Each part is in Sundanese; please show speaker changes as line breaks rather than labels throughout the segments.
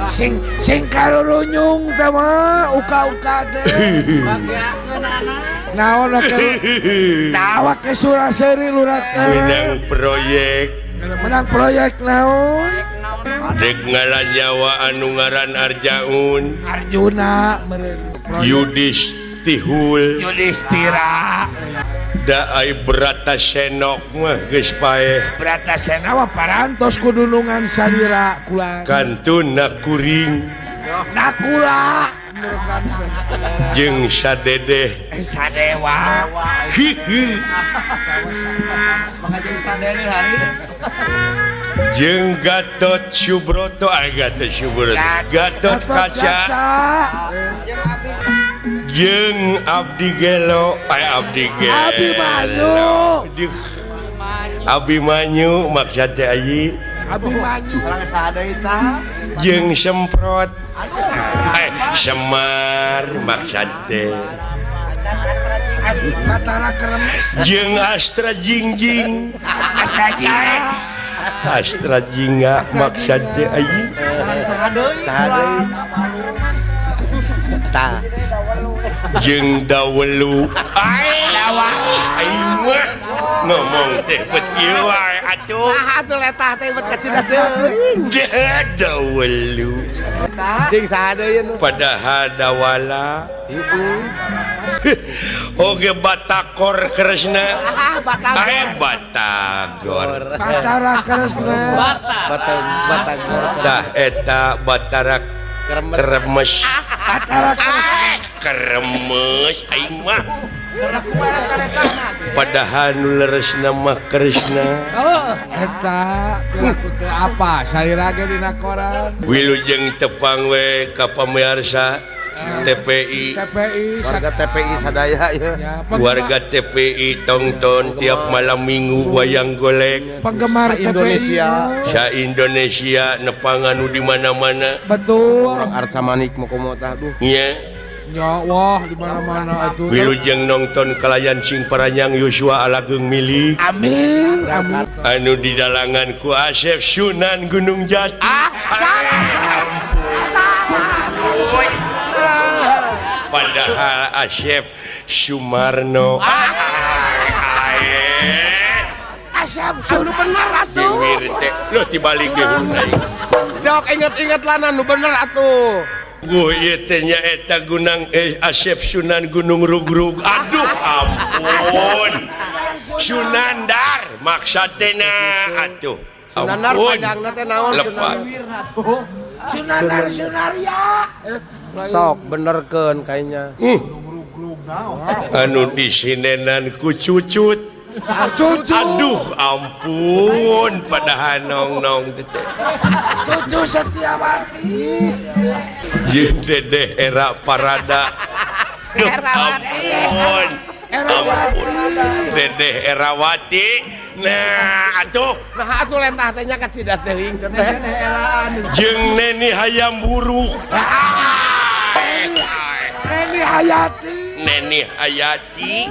Sing sing karurunyung teh mah uka-uka teh. Naon nawa ke Suraseri lurah
menang proyek.
Menang proyek naon?
Dek ngalan nyawa anu ngaran Arjaun.
Arjuna meureun.
Yudhistihul.
Yudhistira.
Da ai Bratasena mah geus paeh.
Bratasena mah parantos kudunungan salira kula.
Kantun nakuring.
Nakula.
Jeung sadedeh.
Sadewa.
Hihi. Jeung Gatot Subroto, ai Gatot Subroto. Gatot Kaca. Jeung Abdi Gelo, ai Abdi Gelo.
Abimanyu.
Abimanyu maksud teh ayi.
Abimanyu.
Urang saha deui tah?
Jeung Semprot. Semar maksud teh.
Batara Kremes.
Jeung Astra Jingjing.
Astra Jingga.
Astra Jingga maksud teh ayi.
Saha deui?
Saha deui? Tah.
Jeung Dawelu. Ai aing mah ngomong teh bet kieu wae atuh.
Saha atuh letah teh bet kacida teuing.
Dawelu.
Sing saha deui nu?
Padahal dawala. Oge Batakor Kresna. Batagor. Batagor.
Batara Kresna.
Batagor.
Tah eta Batara Kremes.
Batara
Kremes aing mah. Padahal nu leresna mah Kresna.
Oh, eta piraku teu apa salira ge dina koran.
Wilujeng tepang we ka pamirsa TPI.
TPI
warga TPI sadaya ya.
Warga TPI tonton tiap malam Minggu wayang golek.
Penggemar TPI
Indonesia.
Sa Indonesia nepangan nu di mana-mana.
Betul.
Urang Arca Manik mokomo tah duh.
Nya.
Ya wah di mana-mana atuh.
Wilujeng nonton kalayan sing paranyang Yosua Alageung milik.
Amin. Amin.
Anu didalangan ku Asep Sunan Gunung Jati. Padahal Asep Sumarno.
Asep Sunan bener atuh.
Loh dibalik deui.
Jok inget-inget lana nu bener atuh.
Guh ieu teh nya eta gunang Asep Sunan Gunung Rugrug. Aduh ampun. Sunandar maksud teh na atuh.
Sunandar panjangna teh naon?
Lepat.
Sunandar Sunarya.
Sok benerkeun kayaknya.
Anu disinenan ku cucut.
Cucu.
Aduh ampun padahal nong-nong teh.
Cucu Setiawati.
Jeung Dedeh era Parada. Duh ampun. Ampun. Dedeh Erawati. Nah atuh.
Nah atuh lentah teh nya kacida teuing teh.
Jeung Neni Hayam Wuruk.
Neni Hayati.
Neni Hayati.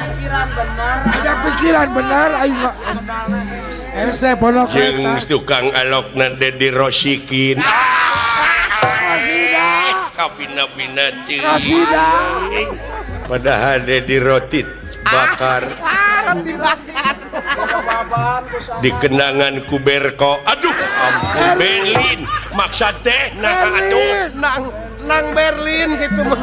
Pikiran benar.
Ada pikiran benar aing mah. Ese pondok
jeung tukang alokna Dedi Rosikin.
Rosida.
Kabina-bina teuing.
Rosida.
Padahal Dedi roti bakar.
Roti bakar.
Dikenangan ku Berko. Aduh ampun Berlin. Maksud teh nah atuh.
Nang Berlin gitu mah.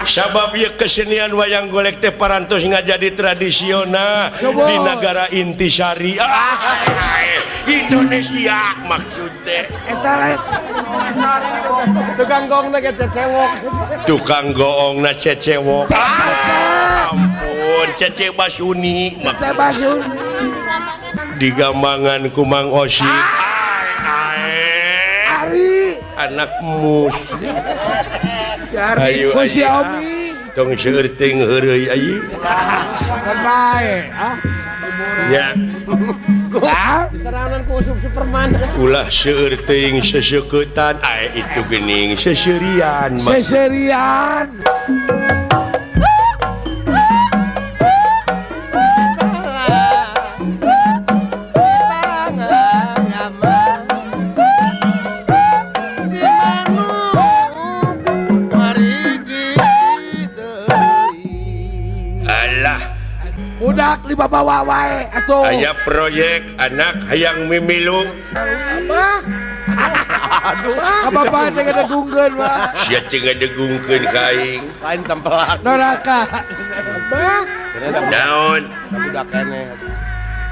Sabab ieu kesenian wayang golek teh parantos ngajadi tradisional di nagara intisari. Indonesia maksud teh.
Eta lain.
Tukang goongna ge cecewok.
Tukang goongna cecewok. Ampun, Cece Basuni.
Cece Basuni.
Digambangan ku Mang Osi.
Ari
anak mus. Ayo
Xiaomi.
Tong seueur teuing heureuy ayi.
Bae, ah.
Ya.
Serangan ku usum Superman.
Ulah seueur teuing seseuketan, ai itu geuning seseurian.
Seseurian. Kabawa wae atuh.
Aya proyek anak hayang mimilu.
Apa? Aduh, ka bapa teh ngadegungkeun mah.
Sia teh ngadegungkeun ka aing.
Lain cempelak.
Doraka.
Bah.
Naon?
Budak keneh.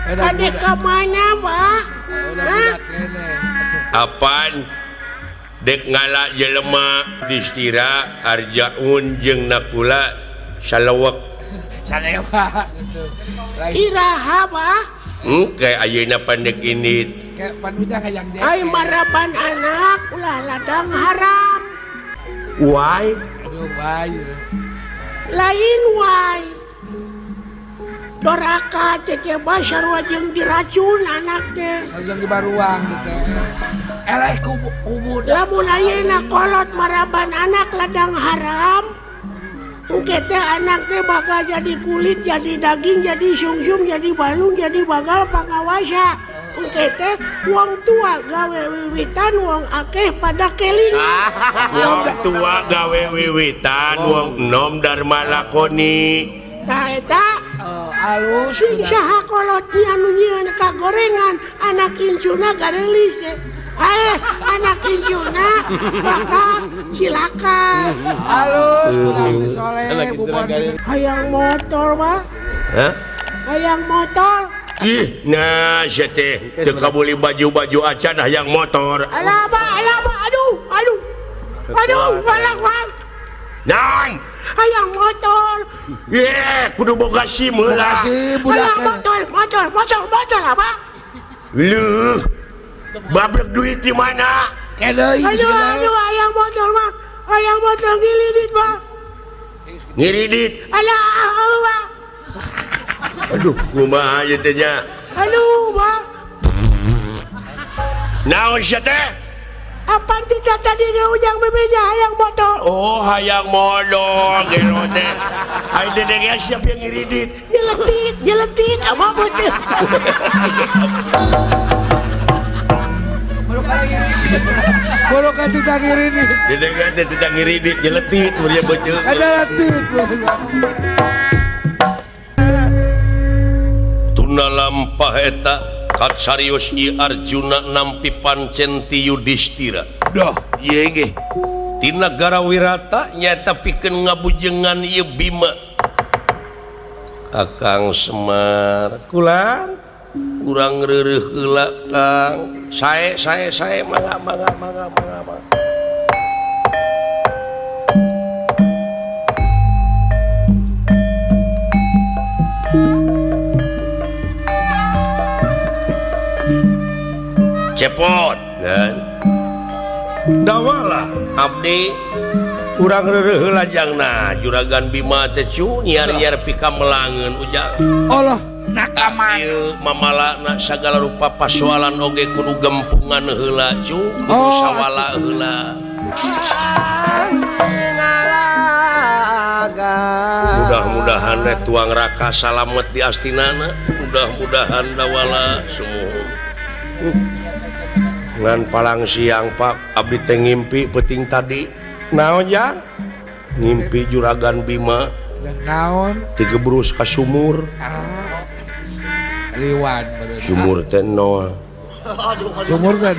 Ade ka mana, Bah? Hah?
Apaan? Dek ngala jelema Distira Arjaun jeung Nakula salewek.
Salewa.
Iraha, Bah?
Kayak ayeuna pandek ini.
Ai maraban anak ulah ladang haram.
Why?
Aduh, why?
Lain why. Doraka cece basar jeung diracun anak teh.
Sareng dibaruang gitu. Eleh kubu.
Lamun ayeuna kolot maraban anak ladang haram, engke teh anak teh bakal jadi kulit, jadi daging, jadi sungsum, jadi balung, jadi bagal pangawasa. Engke teh wong tua gawe wiwitan, wong akeh pada kelingan.
Wong tua gawe wiwitan, wong enom dharma lakoni.
Tah eta
alus
sing saha kolot anu nyieun kagorengan, anak incuna garelis ge. Anak incuna bakal cilaka.
Alus budak teh soleh bubon.
Hayang motor, Bah.
Hah?
Hayang motor.
Ih, nah sia teh teu kabuli baju-baju acan hayang motor.
Alah, Bah, alah, Bah. Aduh, aduh. Aduh, balak, Bang.
Naon?
Hayang motor.
Ye, kudu boga SIM heula.
Hayang motor, motor, motor, motor, Abah.
Leuh. Babrek duit di mana?
Kedeui.
Aduh, aduh, hayang motor, Bang. Hayang motor ngiridit, Bang.
Ngiridit.
Alah, Bang.
Aduh, kumaha ieu teh nya?
Aduh, Bang.
Naon sia teh?
Apaan tidak tadi ujang bebeja hayang motor?
Oh, hayang motor gelo teh. Ai dedeg siap yang ngiridit.
Nyeletit, nyeletit apa betul.
Baru kan tidak ngiridit.
Dedeg teh tidak ngiridit, nyeletit meureun beuteung.
Nyeletit.
Tuna lampah eta katsarios I Arjuna nampi pancen ti Yudhistira.
Duh,
ieu ge. Ti nagara Wirata nyaeta pikeun ngabujengan ieu Bima. Akang Semar kulang urang reureuh heula Kang. Sae sae sae mangga mangga mangga mangga mangga. Cepot dan dawala abdi urang reureuh heula jangna juragan Bima teh cu nyiar-nyiar pika melangeun ujang.
Allah
nakaman ieu mamalana sagala rupa pasoalan oge kudu gempungan heula cu kudu sawala heula. Mudah-mudahan tuang raka salamet di astinana, mudah-mudahan dawala semua. Ngan palang siang Pak abdi teh ngimpi peuting tadi naon jang ngimpi juragan Bima
naon
tigebrus ka sumur
liwan
sumur teh nol
sumur teh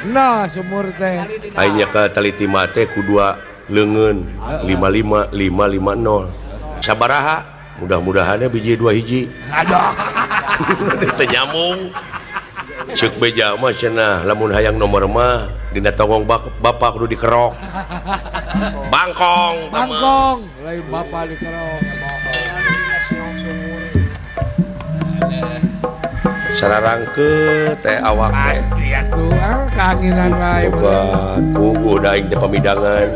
nol sumur teh
aing ka tali tima teh ku dua leungeun 55 550 sabaraha mudah-mudahannya biji dua hiji
aduh
teh nyambung cek beja mah cenah lamun hayang nomor mah dina tonggong bapak kudu dikerok bangkong
bangkong lain bapak dikerok
sararangke teh awak teh
pasti atuh ah kaanginan wae
tobat puguh da aing teh pamidangan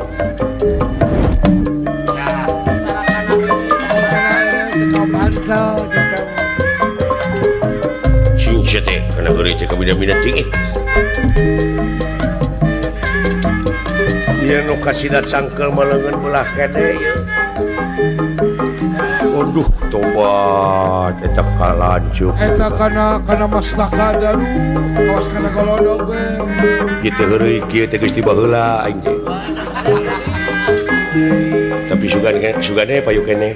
cing sia teh kana heureuy teh kabina-bina ting ih ieu nu kasida sangkeul maleungeun belah kene ieu. Aduh tobat eta kalanceuk
eta kana mastaka aduh awas kana golodog we
ieu teh heureuy kieu teh geus tiba heula aing teh tapi sugan sugane payu keneh.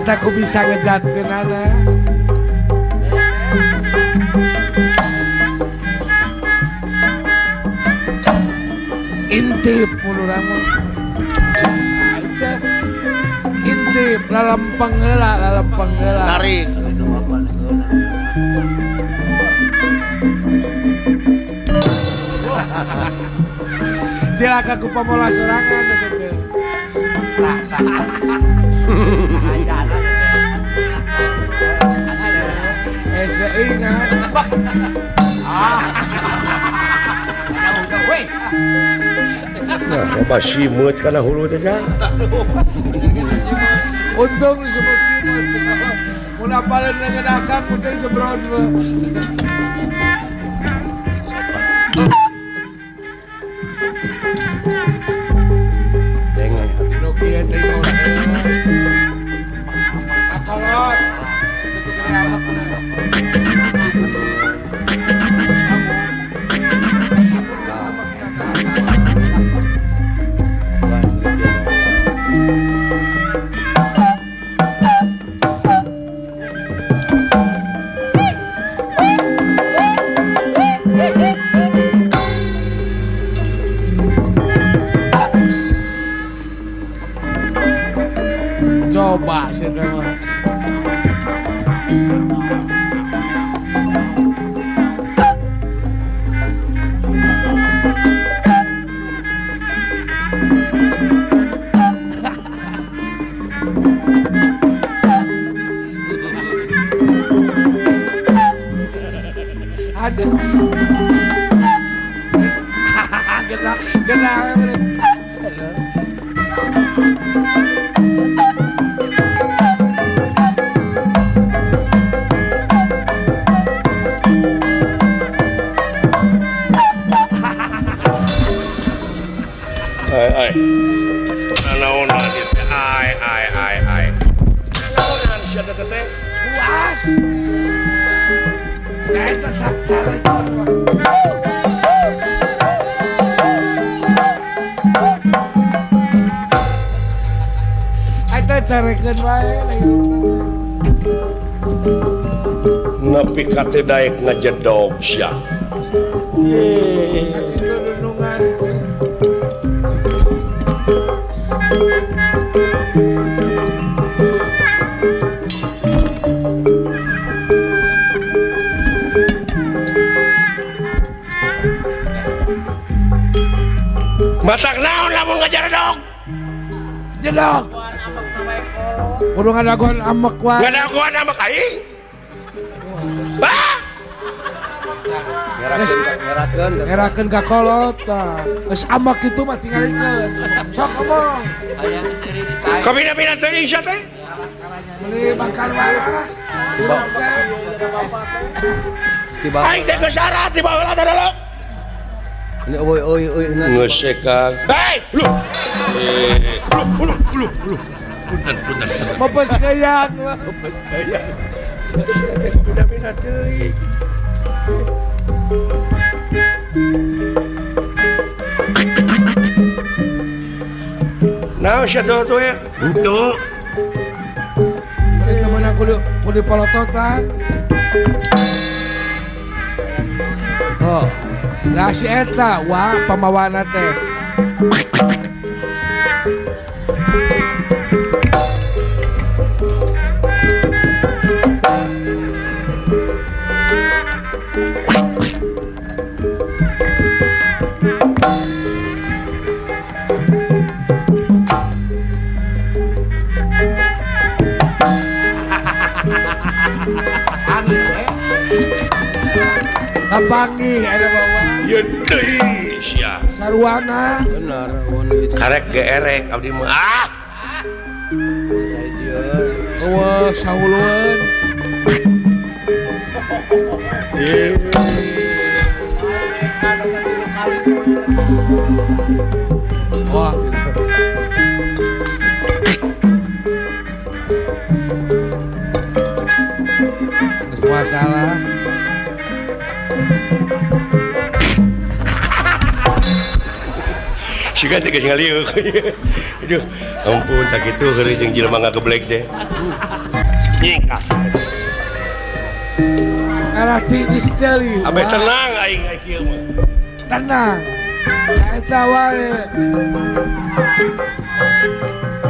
Eta ku bisa ngejatkeunana. Intip mun urang mah. Intip lalempeng heula, lalempeng heula.
Tarik.
Cilaka ku pamola sorangan teh teh.
Tah tah.
Ingat.
Nah, loba simut kana hulu teh jang.
Untung disebut simut. Mun apaleun dengan akang mun teh jebron mah.
Denge.
Dino kieu teh mun. Kakolot. Sakitu gede amekna. Coba sih mah. Aduh. Gerak, gerak.
Ai ai. Naonan ieu teh ai ai ai ai. Naonan sia teh teh?
Puas. Da eta sacarekeun. Eta carekeun wae da hirupna.
Nepi ka teu daek ngajedog sia.
Sakitu dunungan.
Matak naon lamun ngajaredog?
Jedog. Kudu ngadagoan amek wae.
Ngadagoan amek aing? Bah!
Ngerakeun ka kolot tah. Geus amek kitu mah tingalikeun. Sok ngomong.
Kabina-bina teuing sia teh?
Meuli makan warah.
Aing teh geus syarat di baheula teh dulu.
Ini euy euy euy
ngesekang. Hei, lu. Lu lu lu lu. Punten punten punten.
Mepes gayang, mepes gayang.
Teh kabina-bina teuing. Nah, sia tuh ya. Henteu.
Bari teu meunang kudu kudu polototan. Oh. Lah si eta wah pamawana teh. Kapanggih ada bawa.
Ye deui sia.
Sarwana.
Bener,
karek geerek abdi mah. Ah.
Eueuh sahulueun. Wah, gitu. Geus masalah.
Siga teh geus ngaliuk. Aduh, ampun tak kitu heureuy jeung jelema ngageblek teh. Nyingkah.
Arah tiis ceuli.
Abeh tenang aing kieu mah.
Tenang. Eta wae.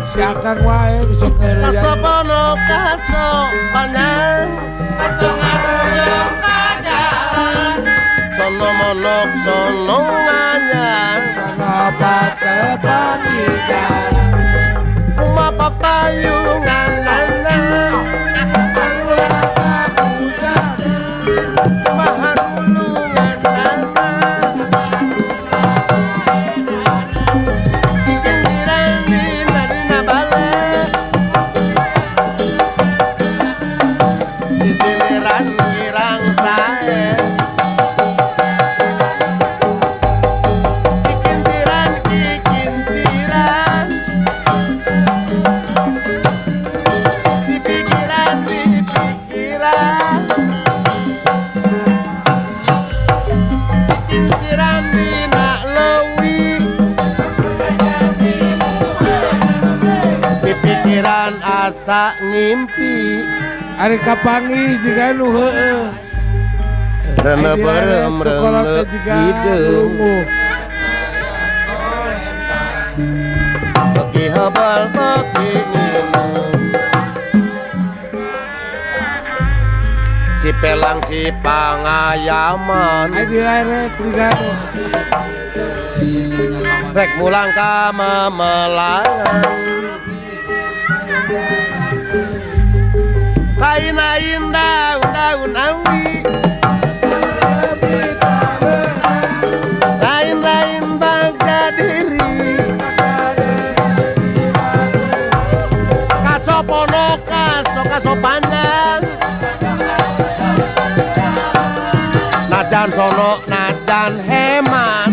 Si Akang wae bisa ngeureuyang.
Kasopono kasopanan.
Kaso ngaruyung ka jalan.
Sono monok sono nganyang.
Sono patepang di jalan.
Kuma papayungan nana. Maharulungan nana. Kikindiran dina dina bale. Sisiliran girang sae. Kikindiran kikinciran. Di pikiran di pikiran. Kikinciran dina leuwi. Di pikiran asa ngimpi.
Ari kapanggih jiga nu heueuh.
Reuneuh beureum
Kolot
reuneuh
teh jiga
hideung.
lunguh.
Beki hebel beki nginum. Cipelang Cipangayaman.
Ari direret jiga nu.
Rek mulang ka Mamelangan. Lain-lain daun-daun awi. Lain-lain bangga diri. Kasopono kaso kaso panjang. Najan sono najan hemat.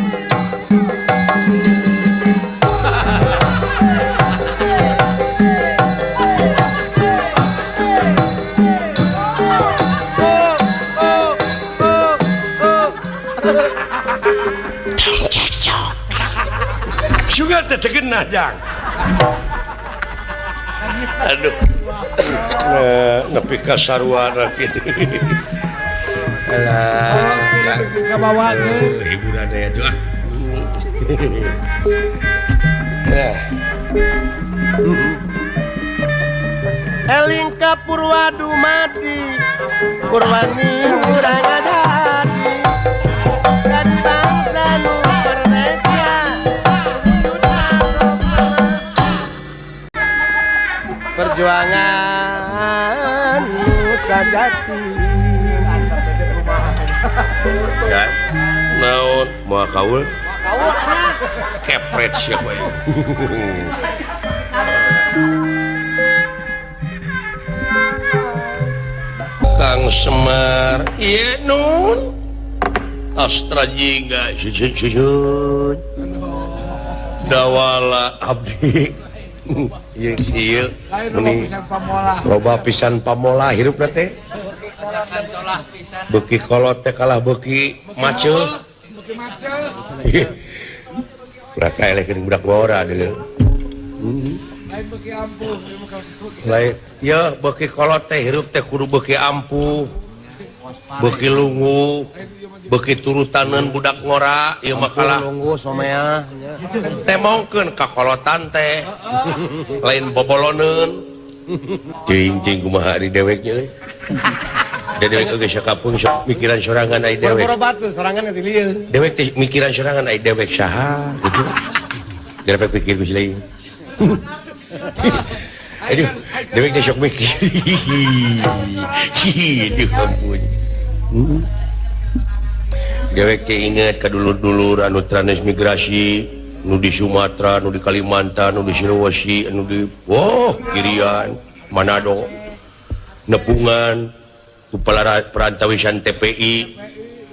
Oh, oh, oh, oh.
Sugan teh tegenah jang. Aduh. Nah, nepi ka sarwana kieu. Alah,
Kabawakeun.
Hiburan aya tuh ah. Nah,
Eling ka Purwa dumadi, Purwani urang adadi. Jadi bangsa nu merdeka. Perjuangan nu sajati.
Ya. Naon moal kaul? Kepret sia bae. Kang Semar, ieu nun. Astra jingga susun. Dawala abdi. Ieu ieu
Lain loba
meni
pisan pamola.
Loba pisan pamola hirupna teh. Beuki kolot teh kalah beuki maceuh.
Beuki maceuh.
Budak kaelekeun budak ngora deuleu.
Lain beuki ampuh, ieu mah beuki.
Lain ye beuki kolot teh hirup teh kudu beuki ampuh. Beuki lungu, beuki turutaneun budak ngora, ieu mah kalah
Lungguh somea.
temongkeun ka kolotan teh. Lain boboloneun. Cing cing kumaha ari dewek nya euy. Da dewek oge sakapeung sok mikiran sorangan ai dewek.
Boro-boro batur sorangan teh lieur.
Dewek teh mikiran sorangan ai dewek saha gitu. Gara pikir ku si lain. Aduh, dewek teh sok mikir. Aduh ampun. Dewek teh inget ka dulur-dulur anu transmigrasi, nu di Sumatera, nu di Kalimantan, nu di Sulawesi, anu di oh, Irian, Manado, Nepungan, kepala perantawisan TPI.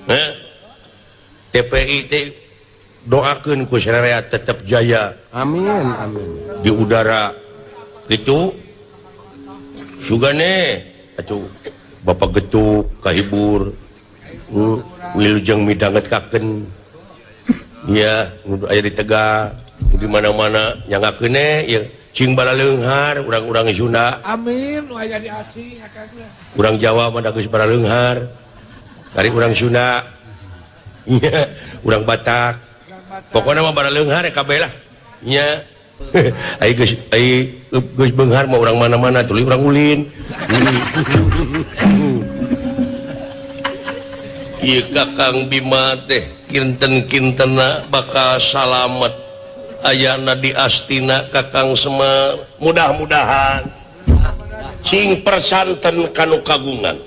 Heh. TPI teh doakeun ku sararea tetep jaya.
Amin, amin.
Di udara gitu. Sugane atuh Bapak getuk kahibur. Wilujeng midanget kaken. Ya, nu aya di Tegal. Di mana-mana nyangakeun ya cing baraleunghar urang-urang Sunda.
Amin nu aya di Aceh akang.
Urang Jawa mah da geus baraleunghar. Kari urang Sunda. Nya, urang Batak. Pokona mah baraleunghar kabeh lah. Nya. Ai geus ai geus beunghar mah urang mana-mana tuluy urang ulin. Ieu Kakang Bima teh kinten-kintena bakal salamet. Ayana di Astina Kakang Semar mudah-mudahan cing persanten kanu kagungan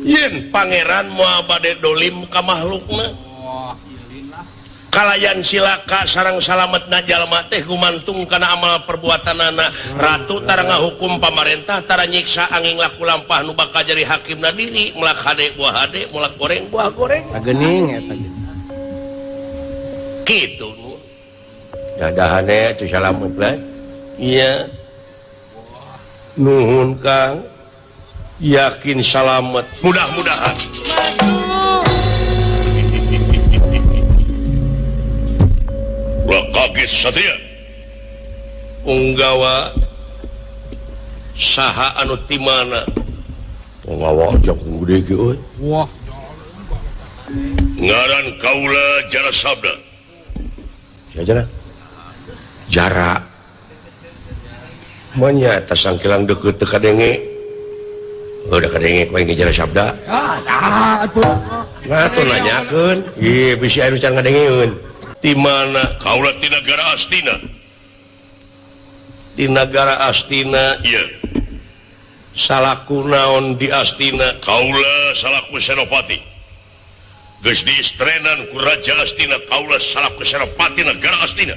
yen pangeran moal bade dolim ka makhlukna kalayan silaka sareng salametna jalma teh gumantung kana amal perbuatanana ratu tara ngahukum pamarentah tara nyiksa angin laku lampah nu bakal jadi hakimna diri melak hade buah hade melak goreng buah goreng
geuning eta
kitu dadahane teu salamet lah iya nuhun Kang yakin salamet mudah-mudahan ulah kaget satria unggawa saha anu ti mana unggawa jangkung gede ge euy
wah
ngaran kaula Jara Sabda jara jarak menyata sangkilang deket teu kadenge udah kadenge ku aing Jara Sabda
ah atuh
nah atuh nanyakeun ieu bisi anu can ngadengeun ti mana kaula ti nagara Astina ti nagara Astina ieu salaku naon di Astina kaula salaku senopati geus diistrenan ku Raja Astina kaula salaku senopati nagara Astina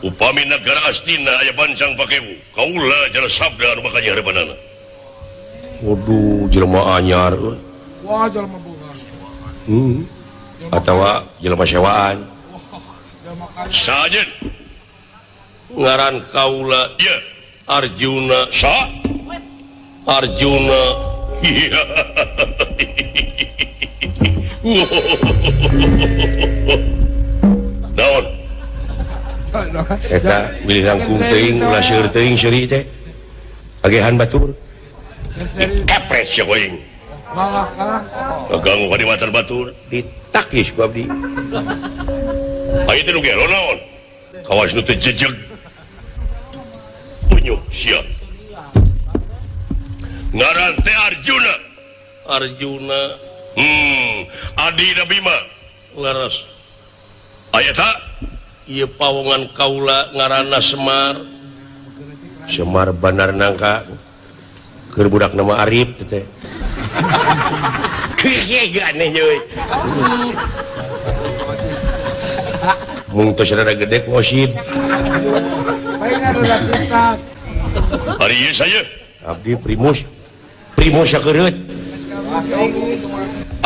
upami nagara Astina aya bancang pakewu kaula Jara Sabda anu bakal nyahrepanana waduh jelema anyar euy
wah jelema boga
atawa jelema sewaan sajen ngaran kaula ieu Arjuna sa Arjuna naon eta bilih langkung teuing ulah seueur teuing seuri teh agehan batur kepres sia aing
malah kalah
ganggu ka dimatan batur ditakis ku abdi aya teh nu gelo naon kawas nu teu jejeg punyuk sia ngaran teh Arjuna Arjuna adina Bima leres aya ta ieu pawongan kaula ngaranna Semar Semar Bandar Nangka keur budak nama Arif teh kieu aneh euy mung tos rada gede ku osib ari ieu saya abdi primus primus sakereut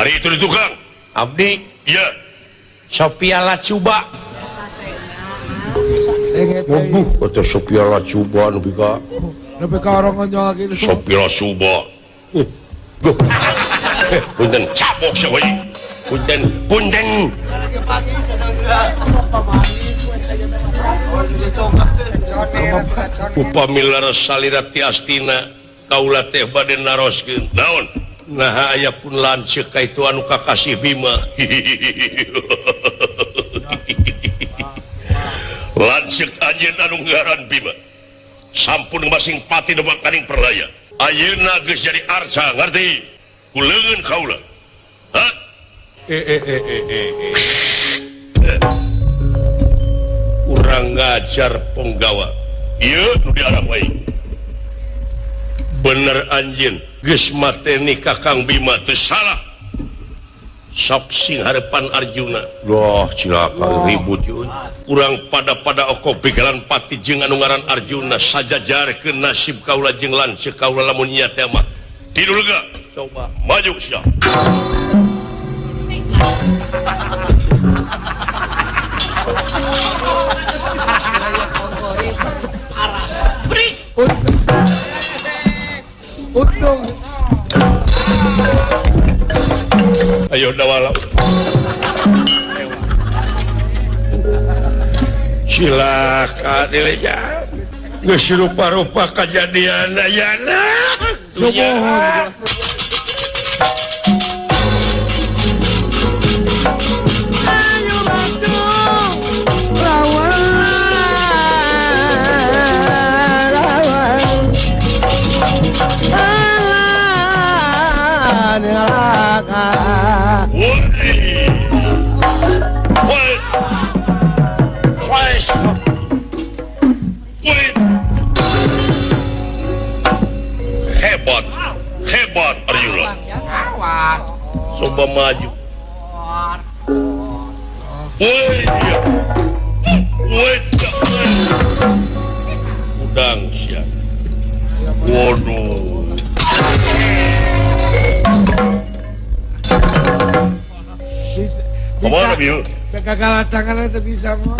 ari itu di tukang abdi ieu Sophia Lacuba waduh atau Sophia Lacuba nepi ka
nepi ka orang ngonyol gitu
Sophia Lacuba punten cabok sia we punten punten upami leres salira ti Astina kaula teh bade naroskeun naon naha aya pun lanceuk ka itu anu kakasih Bima lanceuk anjeun anu ngaran Bima sampun masing pati nu bakaring perlaya ayeuna geus jadi arca ngarti ku leungeun kaula ha urang ngajar ponggawa ieu nu diarah wae bener anjeun geus mateni Kakang Bima teu salah sok sing harepan Arjuna wah cilaka ribut yeuh urang pada-pada oko begalan pati jeung anu ngaran Arjuna sajajarkeun nasib kaula jeung lanceuk kaula lamun nya teh mah tidur lega coba maju sia
Untung.
Ayo dawala. Silakan dileja. Geus rupa-rupa kajadian ayana.
Subuh.
Ayo Bandung lawan lawan
Hebat, hebat Arjuna. Coba maju. Woi, woi, udang siap. Waduh. Kemana Biu?
Kagak tangan itu bisa mah.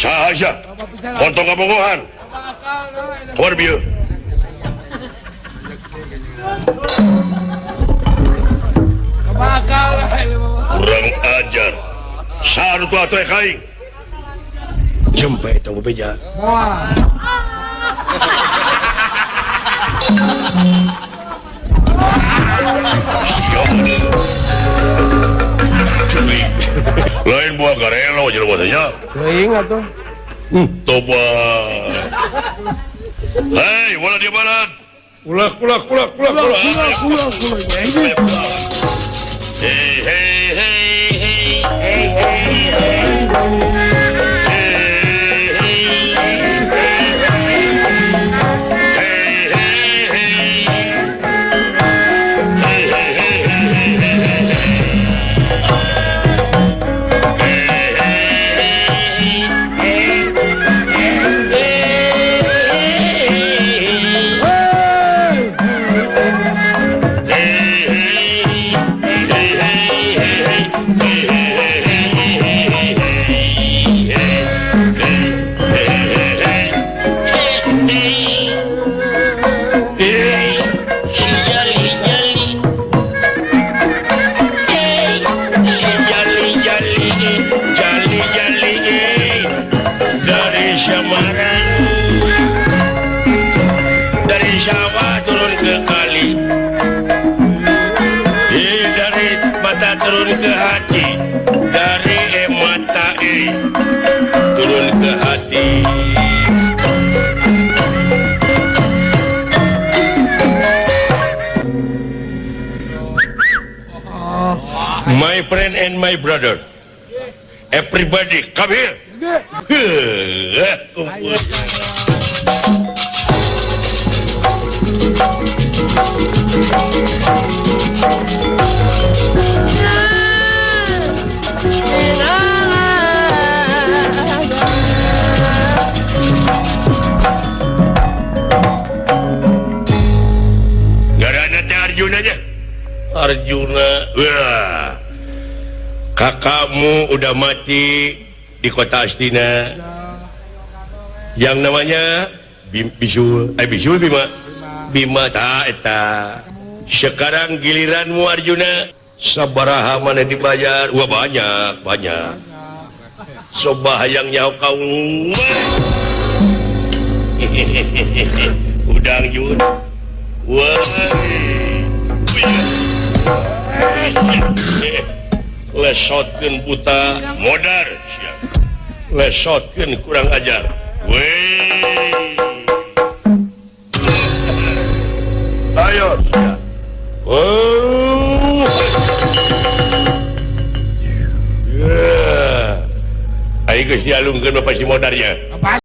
Saja. Ontong kabogohan. Kemana Biu? Kurang ajar. Saru tu atuh kaing. Jempe tong beja.
Wah.
Lain buah garelo jelema teh nya.
Teuing atuh.
Toba. Hei, wala di barat. Ulah ulah ulah ulah ulah
ulah ulah.
Hey hey hey hey hey hey hey. Dari sawah turun ke kali, dari mata turun ke hati, dari mata turun ke hati. My friend and my brother, everybody come here. Garana teh Arjuna nya. Arjuna, wah. Kakakmu udah mati di kota Astina. Yang namanya Bisul, Bisul Bima. Bima ta eta. Sekarang giliranmu Arjuna. Sabaraha mana dibayar? Wah banyak, banyak. Coba hayang nyaho kau. Udang Jun. Wah. Lesotkeun buta modar siap. Lesotkeun kurang ajar. Weh. Ayo siap. Oh. Yeah. Ayo geus dialungkeun bapak si modarnya.